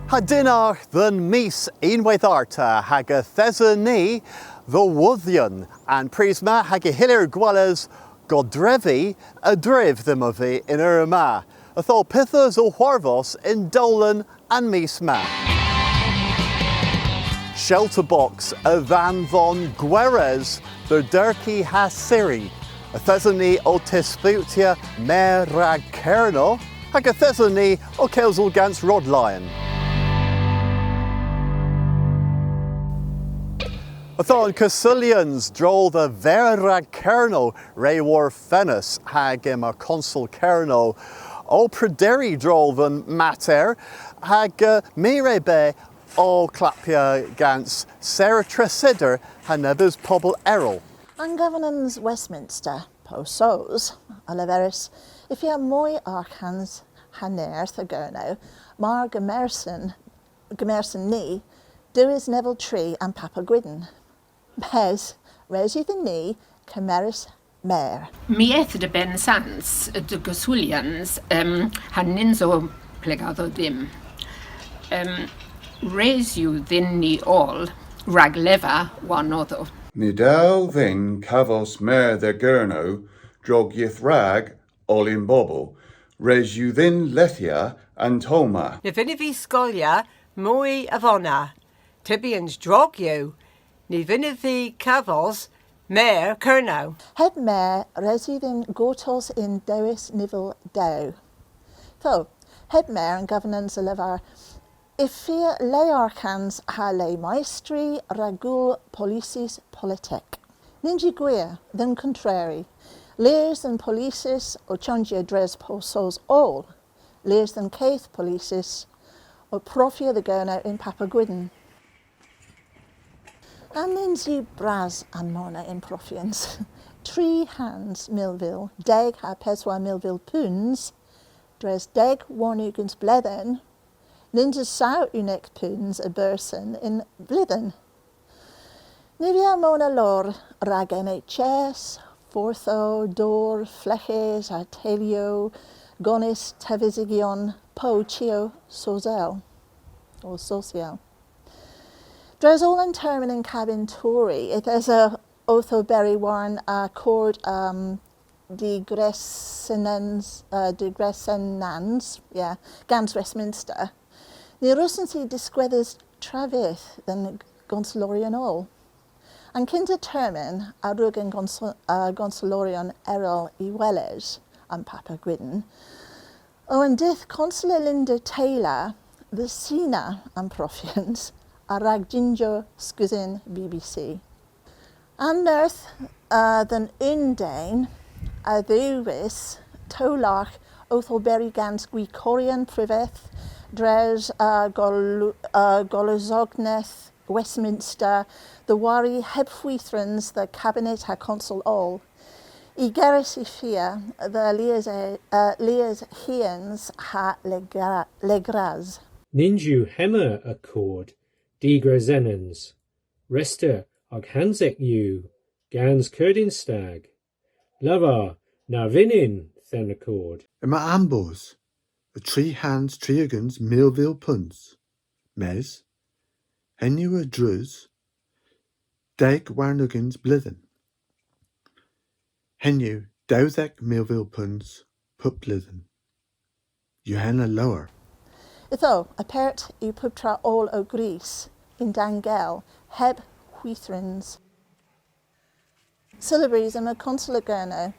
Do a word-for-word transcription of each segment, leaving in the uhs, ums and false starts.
Ha dynnargh dhe'n mis unnweyth arta hag yth eson ni dhe Wodhyon an prys ma hag y hyllir gweles godrevi a-dryv dhymmo vy y'n eur ma. Ytho pyth eus ow hwarvos yn dowlen an mis ma? Shelter Box a dhanvon gweres dhe Derki ha Siri. Yth eson ni ow tisputya mer rag Kernow, hag yth eson ni ow kewsel gans Rod Lyon. Ytho an keskusulyans a-dro dhe ver rag Kernow re worfennas hag yma Konsel Kernow ow prederi a-dro dhe'n mater, hag, eh, my re beu ow klappya gans Sarah Tresidder ha nebes pobel erel. An governans Westminster, Pow Sows, a leveris y fia moy arghans ha nerth a Gernow, mar gemersen, gemersen ni, dewis nivel tri an Papa Gwydn. Mes, res yw dhyn ni kemeres mer. My eth dhe Bennsans dhe geskusulyans, em, ha nyns o plegador dhymm. Em, res yw dhyn ni oll ragleva warnodho. Ny dell vynn kavos mer dhe Gernow drog yth rag oll an bobel. Res yw dhyn ledhya an towl ma. Ny vynnav vy skoellya moy a vona. Tybyans drog yw. Ny vynnav vy kavos mer Kernow. Heb mer res yw dhyn gortos yn dewis nivel dew. Ytho, heb mer an governans a lever y fia le arghans ha le maystri rag gul polisys politek. Nyns yw gwir, dhe'n kontrari. Lies dhe'n polisys o chanjya dres Pow Sows oll. Lies dhe'n keth polisys o profya dhe Gernow yn Papa Gwydn. Ha nyns yw bras an mona yn profyans. Tri hans milvil deg ha peswar milvil peuns dres deg warn ugens bledhen, nyns eus saw unnek peuns a berson yn vledhen. Ny via mona lowr rag N H S, fordhow, dowr, fleghes ha teylu, gonis, tevesigyon, po chiow sosel, or sosyal. Dres oll an termyn yn kabin torri, yth esa owth oberi war'n akord, um, digresennans, uh, digresennans, yeah, gans Westminster. Ny wrussons i diskwedhes travyth dhe'n gonseloryon oll. An kynsa termyn a wrug an gons-, uh, gonseloryon erel y weles an Papa Gwydn, o an dydh Konseler Linda Taylor dhe sina an profyans a-rag jynnjor skeusen B B C. An nerth, uh, dhe'n unn den a dhewis towlargh owth oberi gans gwikoryon priveth dres, uh, gol-, uh, golosogneth Westminster dhe wari heb hwithrans dhe kabinet ha konsel oll. Igerys y fia dhe lies, uh, lies hyns ha legra-, legras. Nyns yw hemma akord digresennans. Rester arghansek yw gans kerdyn stag. Lavar na vynnyn dhe'n akord. Yma ambos a tri hans tri ugens milvil peuns. Mes, henn yw a dreus deg warn ugens bledhen. Henn yw dewdhek milvil peuns pub bledhen. Yw henna lowr? Ytho, apert yw puptra oll ow gwrys, yn-dann gell, heb hwithrans. Solabrys yma Konseler Kernow,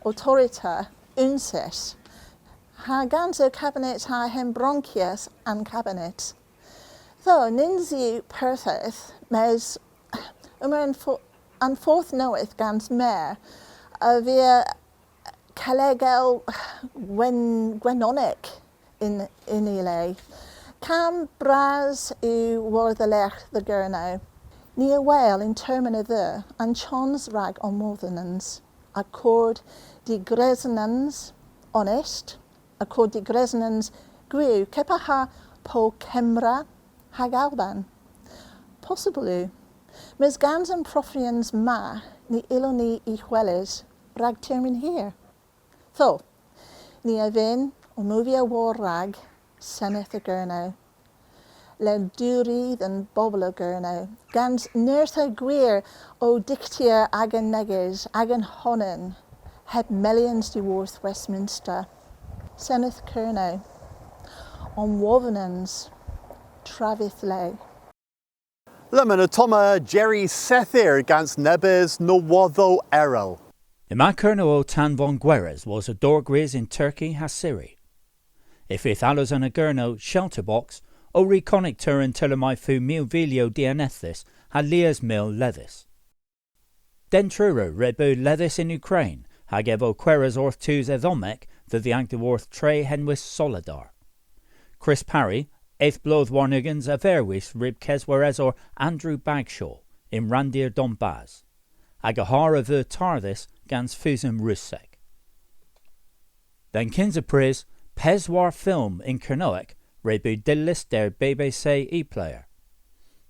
otorita unses, ha gans ow kabinet ha hembronkyas an kabinet. Ytho, nyns yw perfeyth, mes yma an fo-, an fordh nowydh gans mer a via kalegel gwen-, gwenonek yn, yn y le. Kamm bras yw war-dhelergh dhe Gernow. Ni a wel yn termyn a dheu an chons rag omwodhonans, akord digresennans onest, akord digresennans gwiw, kepar ha po Kembra hag Alban. Possybyl yw. Mes gans an profyans ma, ny yllyn ni y hweles rag termyn hir. Ytho, ni a vynn ow movya war-rag Senedh a Gernow. Lemmyn diwri dhe'n bobel a Gernow, gans nertha gwir ow dyghtya agan negys, agan honan, heb melyans dhyworth Westminster. Senedh Kernow. Omwovynans. Travyth le. Lemmyn ottomma Jerry Sethir gans nebes nowodhow erel. Yma Kernow ow tanvon gweres wosa dorgrys yn Turki ha Syri. Y fydh alosen a Gernow Shelterbox ow ri konnyk termyn may feu milvilyow dianedhys ha lies mil ledhys. Den Truru re beu ledhys yn Ukrayn, hag ev ow kweres orth tus edhomek dhe dhiank dhyworth tre henwys Soledar. Chris Parry, eth bloodh warn ugens, a verwis ryb kesweresor Andrew Bagshaw yn ranndir Donbas, hag y har a veu tardhys gans fusen Russek. Dhe'n kynsa prys, peswar fylm yn Kernowek re beu dyllys der B B C iPlayer.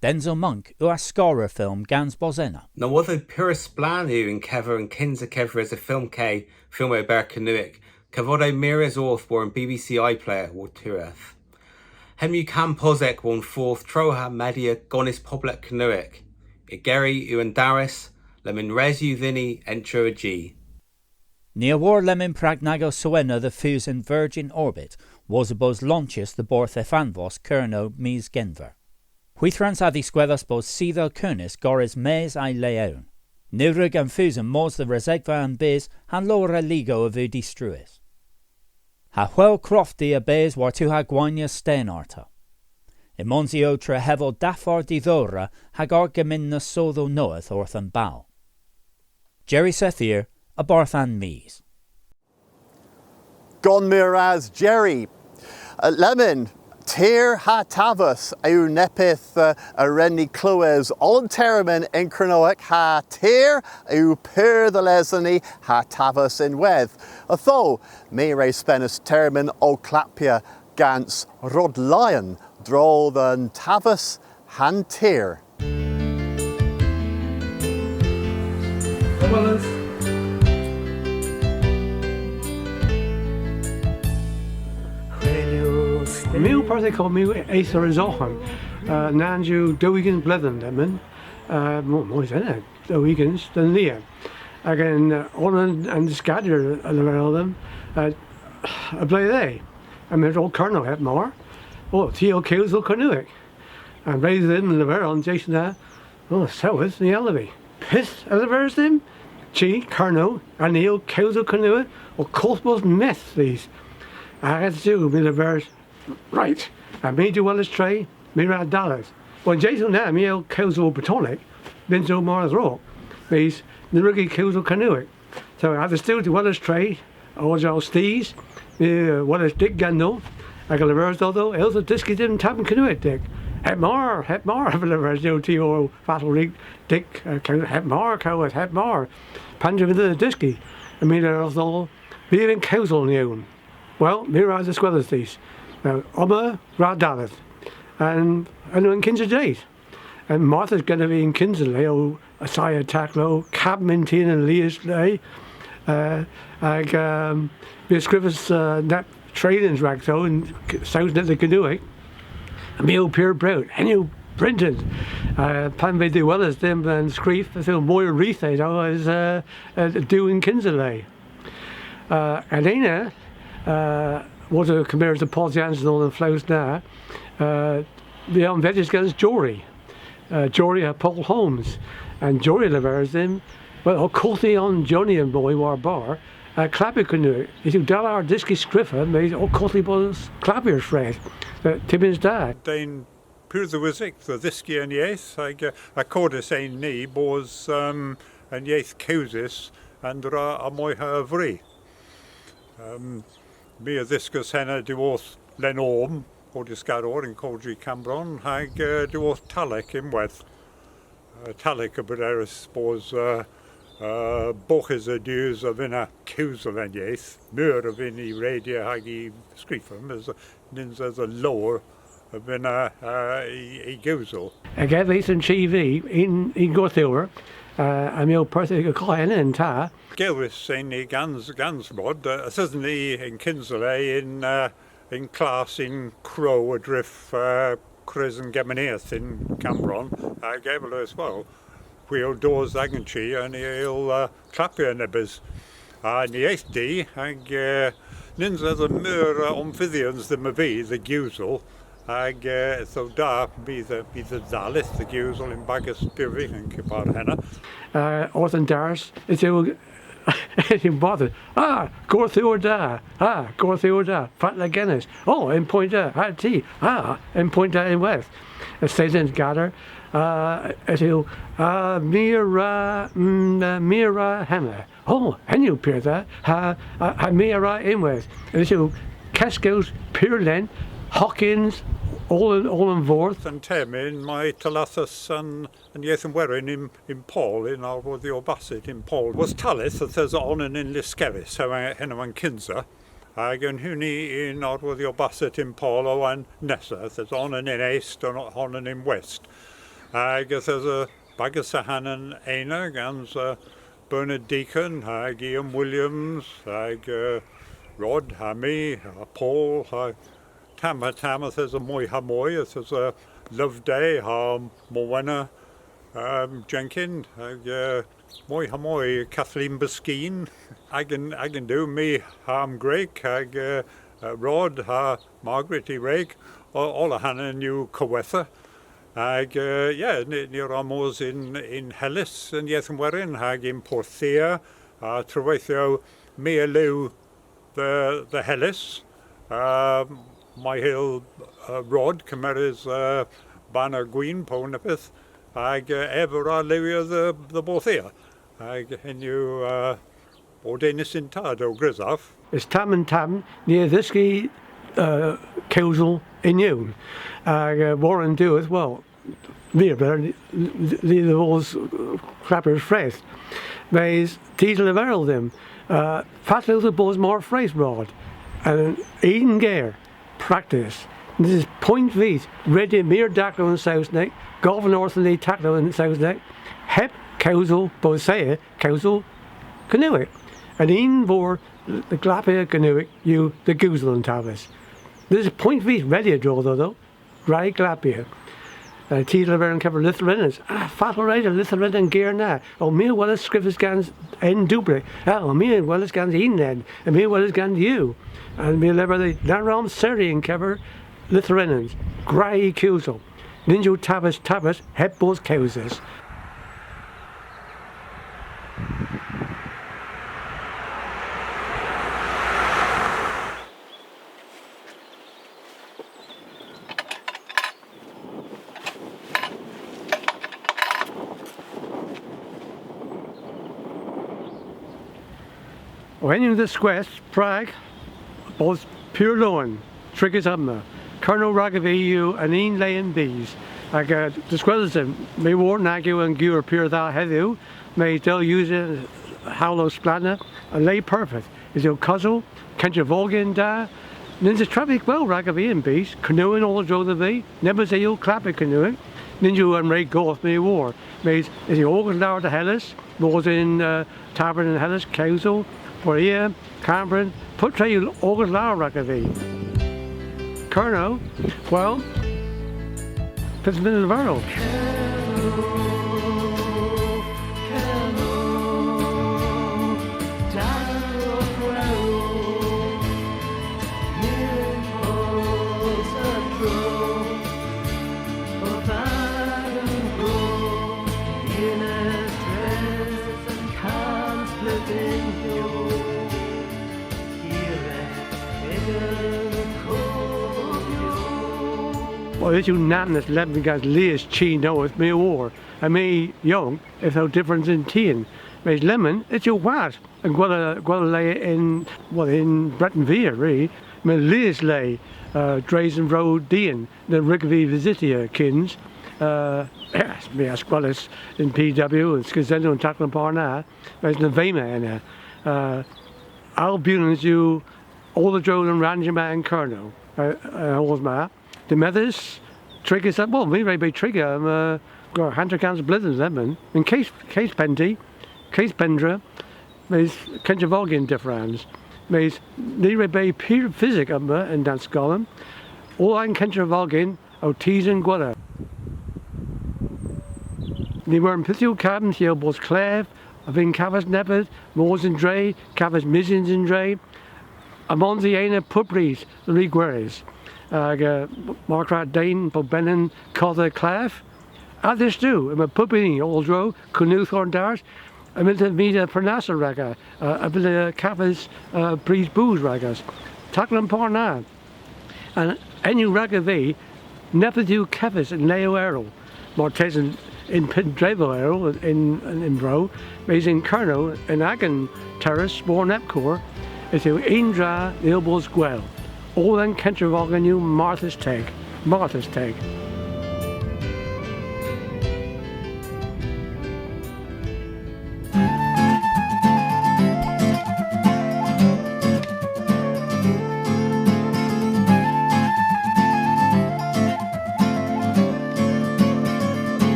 Denzil Monk yw askorrer fylm gans Bosenna. Nowodhow pur splann yw yn kever an kynsa kevres a fylm ke, fylmow a-berr Kernowek, kavodow mires orth war an B B C iPlayer war Tureth. Hemm yw kamm posek war'n fordh troha media gonis poblek Kernowek. Igeri yw an daras, lemmyn res yw dhyn ni entra a-ji. Ni a wor lemmyn prag nag o sewena dhe fusen Virgin Orbit, wosa bos lonchys dhe Borth Efanvos Kernow mis Genver. Hwithrans a dhiskwedhas bos seythun kernys gorrys mes a'y le ewn. Ny wrug an fusen mos dhe resegva an bys ha lowr a lygow a veu distruys. Ha Hwel Crofty a bes war-tu ha gwaynya sten arta. Ymons i ow trehevel daffar didhowra hag argemmynna sodhow nowydh orth an bal. Jerry Sethir, a-barth An Mis. Gonn meur ras, Jerry. Uh, lemmyn, tir ha taves yw neppyth, uh, a wren ni klewes oll an termyn yn Kernowek, ha tir yw pur dhe les dhyn ni ha taves ynwedh. Ytho, my re spenas termyn ow klappya gans Rod Lyon a-dro dhe'n taves ha'n tir. Meur ras, my eth dhe Resochan, uh, nans yw dew ugens bledhen lemmyn, uh, mo-, moy ena, dew ugens, dhe'n lies. Hag an, uh, onan a'n dyskador a leverel dhymm, uh, a ble eth? Ha my a-dro dhe Gernow heb mar. O, ty o kewsel Kernewek. Ha res o dhymm leverel an jydh na, o, soweth ny allav vy. Pyth a leveris dhymm? Ty, Kernow, ha ni ow kewsel Kernewek, o koth bos meth dhis. Hag ytho my a leveris, right. Ha my a dehwelis tre, my a wra dalleth. Wel, an jydh na, my a yll kewsel Bretonek, nyns o mar drog. Mes ny wrug vy kewsel Kernewek. So, a-dhistowgh, dehwelis tre, ow jal stes, my a welas Dick gandho, hag a leveris dhodho, "Esa, dyskys dhymm tamm Kernewek, Dick." "Heb mar, heb mar," a leveris, "Ty o fatel rik, Dick, uh, heb mar, koweth, heb mar." Pandr'a vydh ev ow dyski? Ha my a leveris dhodho, "Bys yn kewsel yn ewn." Wel, my a wra diskwedhes dhis. Now, omma, wra dalleth. Hag ena an kynsa dydh. Ha marthys genev vy an kynsa le ow assaya taklow, kabm yn tien an lies le, uh, hag, um, my a skrifas, uh, neb trenyans ragdho yn K-, Sowsnek ha Kernewek. Ha my o pur browd, henn yw bryntin. Uh, pan veu dehweles dhymm an skrif, yth yw moy a rithe, you know, as, uh, uh, dew an kynsa le. Uh, ha ena, uh, wosa kemeres apposyans yn oll an flows na, uh, my a omvedhys gans Jory. Uh, Jory ha Paul Holmes. Ha Jory a leveris dhymm, wel, ow kolghi an journey an boy war-barth, ha klappya Kernewek. Yth yw da ow dyski skrifa, mes ow kolghi bos klappya res. Uh, tybans da. Den pur dhewisik dhe dhyski an yeth, hag, uh, akordys en ni bos, um, an yeth kewsys an dra a moyha a vri. Um, my a dhyskas henna dhyworth Len Orme, ow dyskador yn Kolji Kammbronn, hag, uh, dhyworth Talek ynwedh. Uh, Talek a brederis bos, uh, uh, boghes a dus a vynna kewsel an yeth. Meur a vynn y redya hag y skrifa, mes nyns esa lowr a vynna, uh, y, y gewsel. Hag ev eth yn chi vy yn, yn gorthugher, uh, ha my a berth aga kolghi yn ta. Gelwys en ni gans, gans Rod, uh, yth esen ni yn kynsa le yn, uh, yn klass yn Kro a-dryv, uh, Prys an Gemeneth yn Kammbronn, hag ev a leverel, wel, hwi a yll dos agan chi, ha ni a yll, uh, klappya nebes. Ha ni eth di, hag, uh, nyns esa meur, uh, omfydhyans dhymmo vy dhe gewsel, hag, uh, yth o da my dhe, my dhe dhalleth dhe gewsel yn bagas pur vyghan kepar ha henna. Uh, orth an daras, yth yw yn bodhek. Ah, gorthugher da. Ah, gorthugher da. Fatla genes? Oh, yn poynt da. Ha ty? Ah, yn poynt da ynwedh. Yth esens gader. Ah, yth yw, ah, my a wra, mm, uh, my a wra henna. Oh, henn yw pur dha. Ha, ha, ha my a wra ynwedh. Yth yw keskows pur lent, hokyns, oll an, oll an fordh. An termyn may tallathas an An Yeth an Werin yn, yn Pool, yn Arwodhyow Basset yn Pool. Wosa talleth yth esa onan yn Lyskerrys, ha henn o an kynsa. Hag an huni yn Arwodhyow Basset yn Pool o an nessa, yth esa onan yn est, on-, onan yn west. Hag yth esa bagas ahanan ena gans, uh, Bernard Deacon, hag Ian Williams, hag, uh, Rod, ha my, ha Paul, ha Tamm ha tamm yth esa moy ha moy, yth esa Loveday ha Morwenna, um, Jenkin, hag, uh, moy ha moy, Kathleen Biskeen, agan, agan du, my ha'm gwreg, hag, uh, uh, Rod ha Margaret y wreg, o-, oll ahanan yw kowetha. Hag, uh, yeah, ni, ni a wra mos yn, yn Hellys, yn Yeth an Werin, hag yn Porthia, ha treweythyow my a lew dhe, dhe Hellys. Uh, may hyll, uh, Rod kemeres, uh, baner gwin po neppyth, hag, uh, ev a wra lewya dhe, dhe Borthia. Hag henn yw, uh, ordenys yn ta, dell grysav. Yth esa tamm ha tamm, ni a dhyski, uh, kewsel yn ewn. Hag, uh, war an diwedh, wel, my a berr, ni, ni, ni a vos, uh, klappys freth. Mes tus a leverel dhymm, uh, fatel yw dhe bos mar freth, Rod? An unn ger, practice. Nyns eus poynt vyth, redya meur daklow yn Sowsnek, govyn orthyn ni taklow yn Sowsnek, heb kewsel, bos ea, kewsel Kernewek. An unn fordh dhe glappya Kernewek yw dhe gewsel an taves. Nyns eus poynt vyth redya a-dro dhodho. Gwra y glappya. Uh, tus a lever yn kever lytherennans. Ah, fatel wre'ta lytherenna an ger na? O, my a welas skrifys gans N W. Ah, o, my a welas gans unn N. Ha my a welas gans U. Ha my a lever dhe, na wrav serri yn kever lytherenans. Gwra y kewsel. Nyns yw taves taves heb bos kewsys. O, henn yw dhe skwith prag bos pur lowen trigys omma. Kernow ragov vy yw an unn le y'n bys. Hag, uh, diskwedhes dhymm, my a wor nag yw an gewer pur dha hedhyw, mes dell usya howlow splanna, an le perfydh. Yth yw kosel, kentrevogyon da. Nyns eus travyth gwell ragov vy y'n bys, Kernowek oll a-dro dhe vy, nebes a yll klappya Kernowek, nyns yw an re goth my a wor. Mes yth yw ogas lowr dhe Hellys, mos yn, uh, tavern yn Hellys, kewsel, Porthia, Kammbronn, puptra yw ogas lowr ragov vy. Kernow, wel, pyth a vynn leverel? Wel, yth yw nammneth lemmyn gans lies chi nowydh my a wor. Ha my yowynk, yth o dyffrans yn tien. Mes lemmyn, yth yw hwath an gwella, gwella le yn, wel, yn Breten Veur, really. Yma lies le, uh, dres an vro dien, na wrug vy vysytya kyns. Uh, my a's gweles yn P W, yn Skazennel, yn taklow a'n par na, mes ny vema ena. Uh, Albions yw oll a-dro dhe'n rann ma yn Kernow, uh, uh, oll ma. Demedhys, trigys, uh, wel, my re beu trigys, um, uh, hanter kans bledhen lemmyn. Yn keth, keth pennti, keth pendra, mes kentrevogyon dyffrans. Mes ni re beu pur fysek omma yn Lannskowlin. Oll an kentrevogyon ow tus yn gwella. Ny wren pyth yw kavos, y feu bos klev, a vynn kavos neppyth, mos yn dre, kavos mysyns yn dre, ha mons ena pub prys, dhe ri gweres. Hag, eh, mar kwra den po benyn kodha klev, a-dhistowgh, yma pub huni oll a-dro, kunowgh orth an daras, a vynn'ta muna prenassa ragos, eh, a vynn'ta kavos, eh, prys boos ragos. Taklow a'n par na. An henn yw ragov vy, neppyth yw kevys yn le erel. Martesen yn, yn penntrevow erel yn, yn, yn Bro, mes yn Kernow, yn agan terrace, war an epkor, yth yw unn dra dhe bos gwell. Oll an kentravow yw marthys teg. Marthys teg.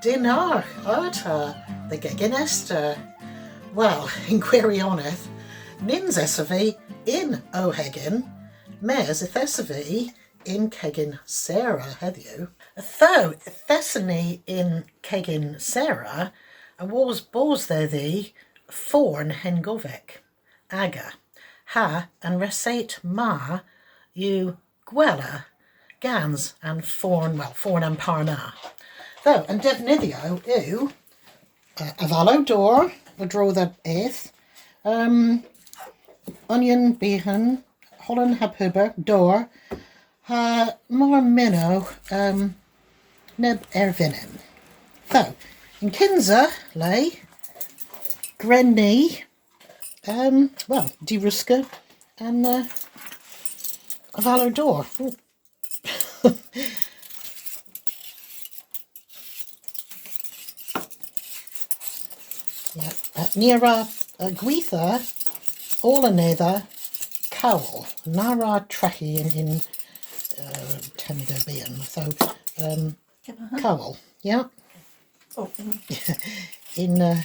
Dynnargh arta dhe Gegin Esther. Wel, yn gwiryonedh, nyns esov vy yn ow hegin, mes yth esov vy yn kegin Sarah hedhyw. Ytho, yth eson ni yn kegin Sarah, awos bos dhedhi forn hengovek, aga, ha an resayt ma yw gwella gans an forn, wel, forn a'n par na. Ytho, an devnydhyow yw, uh, avalow dor, a-dro dhe eth, um, onyon byhan, holan ha puber, dor, ha mar mynnowgh, um, neb ervinen. Ytho, yn kynsa le, gwren ni, um, wel, diruska an, uh, avalow dor. Ooh. Yeah. Uh, ni a wra, uh, gwitha oll anedha kowal. Na wra treghi yn, yn, uh, temmik byghan. So, um, kowal, yeah. Oh, yn, yn, uh,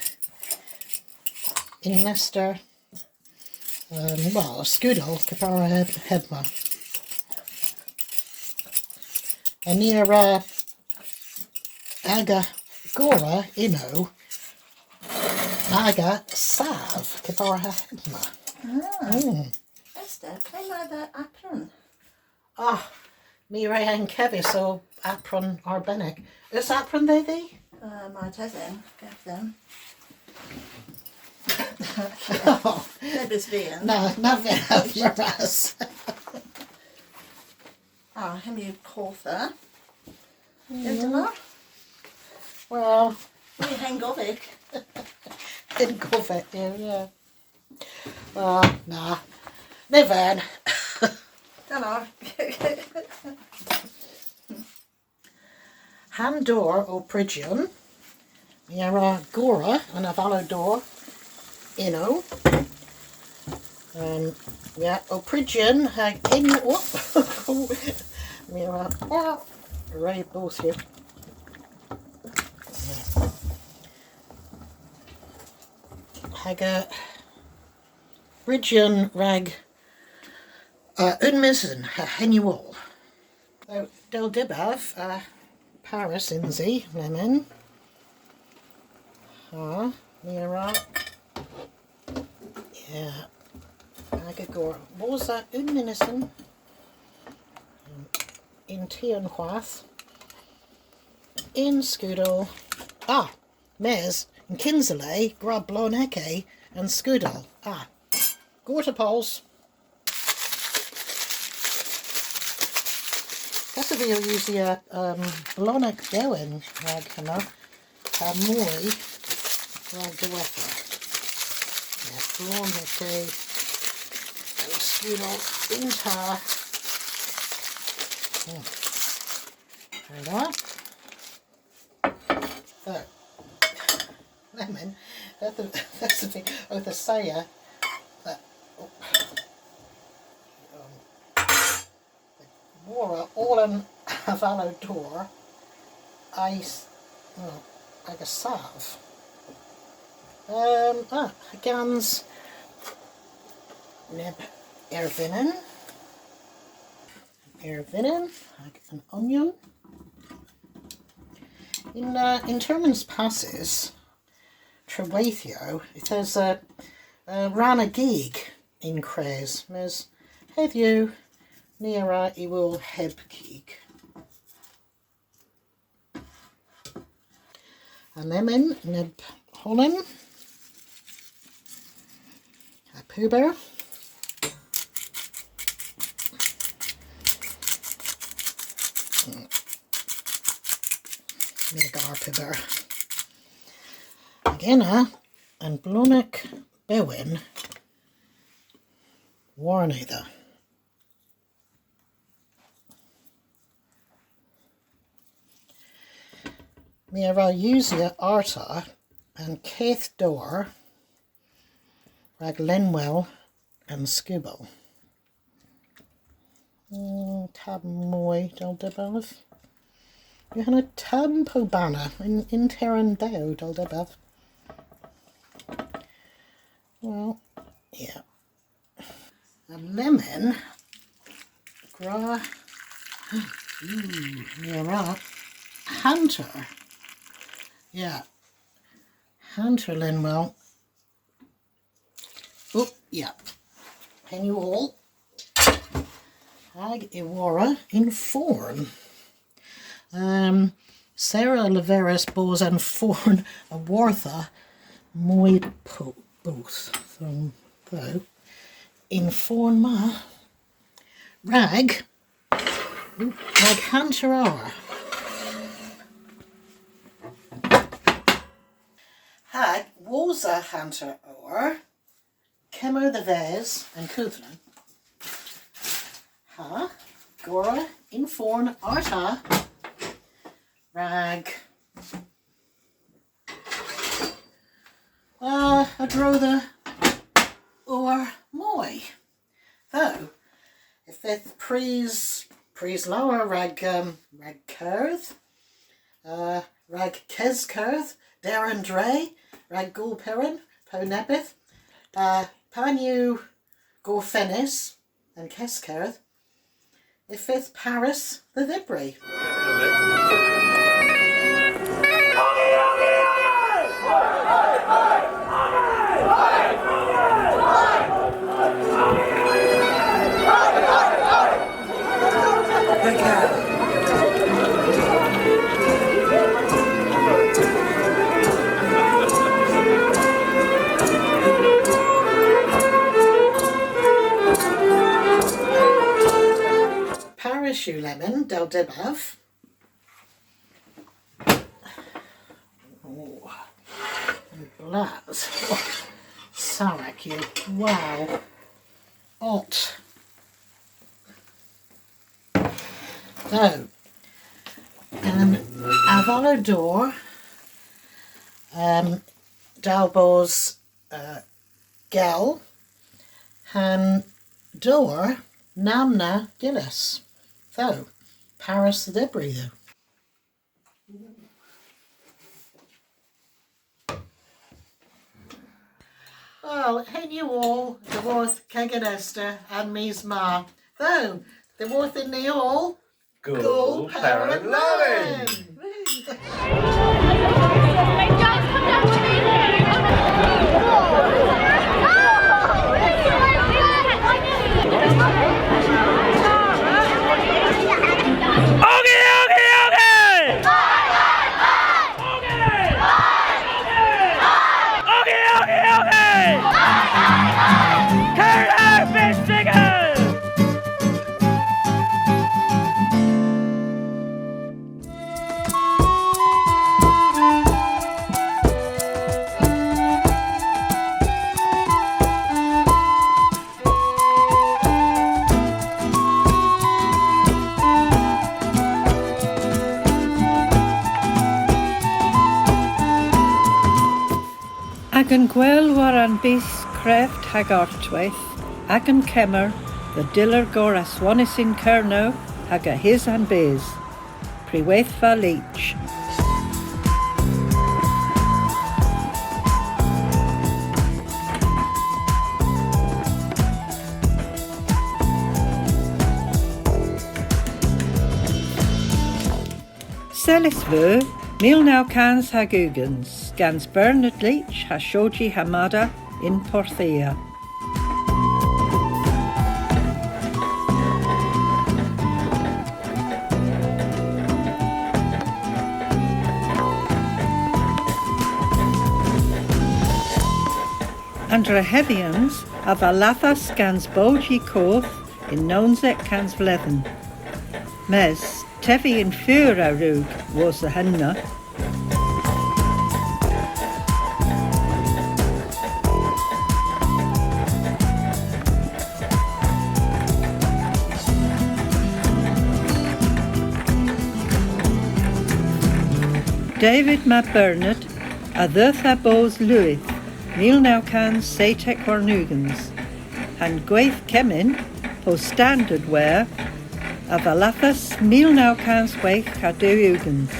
yn mester. Um, wel, skudel, kepar ha heb-, hemma. Ha ni a wra aga gorra ynno, aga sav, kepar ha hemma. Ah. Mm. Esther, ple'ma dha apron? Ah, my re ankevis ow apron arbennik. Eus apron dhedhi? Uh, martesen, gav dhymm. Nebes vy. Na, na vynnav, meur ras. Ah, hemm yw kottha. Mm. Yw dyma? Wel. Yw hengovek. Hengovek, yeah, yeah. Ah, na. Ny vern. Dyna. Ha'n dor ow pryjyon. My a wra gorra an avalow dor ynno. Um, yeah, ow pryjyon ha henn yw, oh, my a wra, ah, re bos yw. Hag, uh, pryjyon rag, uh, unn myttin, ha henn yw oll. So, dell dybav, uh, parys yns i, lemmyn. Ha, my a wra. Yeah. Aga gorra. Wosa unn myttin. Yn tien hwath. Yn skudel. Ah! Mes, yn kynsa le, gwra blonek an skudel. Ah, gorta pols. Yth esov vy ow usya, um, blonek dewin rag henna. Ha moy rag diwettha. Yeah, blonek an skudel yn ta. Hmm. There we are. So, lemmyn, that's a, that's a thing. Oh, the saya. That, oh. Um, war oll an avalow dor. Ice. Oh, aga sav. Um, ah, gans neb ervinen. ervinen hag an onyon. Yn, uh, yn termyn passys, treweythyow, yth esa, uh, rann a gig yn kres, mes hedhyw ni a wra y wul heb kig. An lemmyn neb holan. Ha puber. My a gar puber. Hag ena an blonek bewin warnedha. My a wra usya arta an keth dowr rag lenwel an skubell. Mm, tamm moy, dell dybav. Yw henna tamm po banna yn, yn teren dhew, dell dybav. Well, yeah. Ha lemmyn gwra, ooh, ni a wra hanter. Yeah. Hanter lenwel. Oh, yeah. Henn yw oll. Hag y worra yn forn. Um, Sarah a leveris bos an forn a-wartha moy po-, both. So, so, yn forn ma. Rag, rag hanter our. Hag wosa hanter our, kemmer dhe-ves an kudhlen. Ha gorra yn forn arta rag, uh, a-dro dhe our moy. Ytho, y fydh prys, prys lowr rag, um, rag kerdh, uh, rag keskerdh, der an dre, rag Gool Peran, po neppyth. Uh, pan yw gorfennys an keskerdh, y fydh parys dhe dhybri. Parys yw lemmyn, dell dybav. Oh, an blas. Oh, sarek yw. Wow. Hot. So, um, avalow dor, um, dell bos, uh, gell, ha'n dowr namna gyllys. Ytho, parys dhe dhybri yw. Wel, henn yw oll dhyworth Kegin Esther an mis ma. Ytho, dhyworthyn ni oll, Gool Peran Lowen! Oge, oge, oge! Oge, oge, oge! Kernow bys dygys! Agan gwel war an bys kreft hag artweyth, agan kemmer, dhe dyller gorra aswonys yn Kernow hag a-hys an bys. Priweythva Leach. Selys veu mil naw kans hag ugens gans Bernard Leach ha Shoji Hamada yn Porthia. An drehevyans a dhallathas gans bowji koth yn nownsek kansvledhen. Mes tevi yn feur a wrug wosa henna. David mab Bernard a dheuth ha bos lewydh mil naw kans seytek warn ugens. Ha'n gweyth kemmyn po standard ware a dhallathas mil naw kans hwegh ha dew ugens.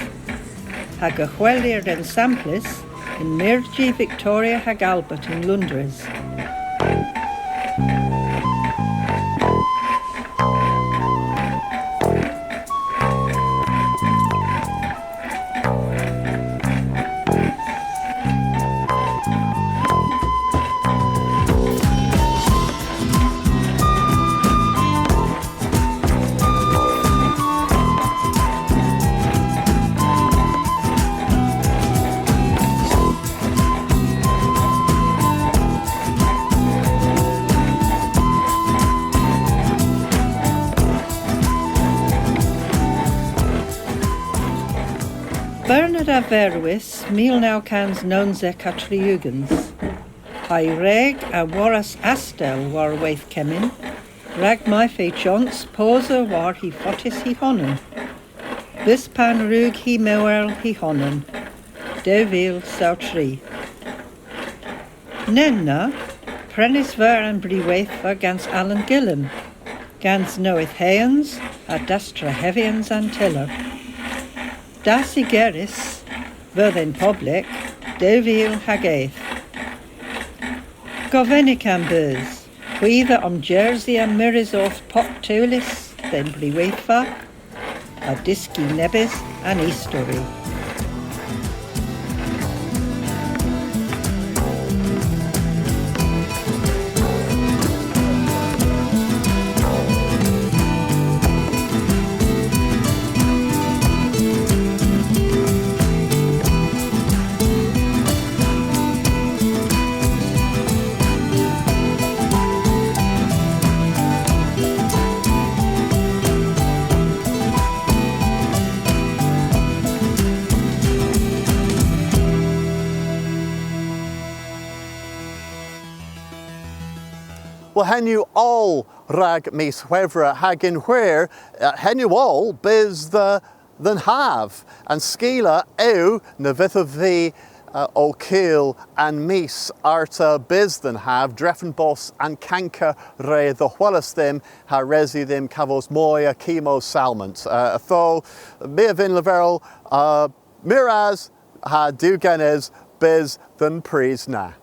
Hag a hwelir ensamplys yn myrji Victoria hag Albert yn Loundres. Bernard a verwis mil naw kans nownsek ha tri ugens. Ha'y wreg a worras astel war weyth kemmyn, rag may fe chons posa war hy fotys hy honan. Bys pan wrug hi meurel hy honan, dew vil saw tri. Nena, prenys veu an briweythva gans Alan Gillan, gans nowydhheans ha dastrehevyans an tyller. Dasigerys veu dhe'n poblek dew vil hag eth. Govenek a'm beus hwi dhe omjersya mires orth pub tewlys dhe'n briweythva, ha dyski nebes an istori. Wel, henn yw oll rag mis Hwevrer hag yn hwir, eh, henn yw oll bys dhe dhe'n hav. An skila yw na vydhav vy, eh, ow kul an mis arta bys dhe'n hav, drefen bos an kanker re dhehwelis dhymm ha res yw dhymm kavos moy a chemo salmant. Eh, ytho, my a vynn leverel, eh, meur ras ha Duw genes bys dhe'n prys na.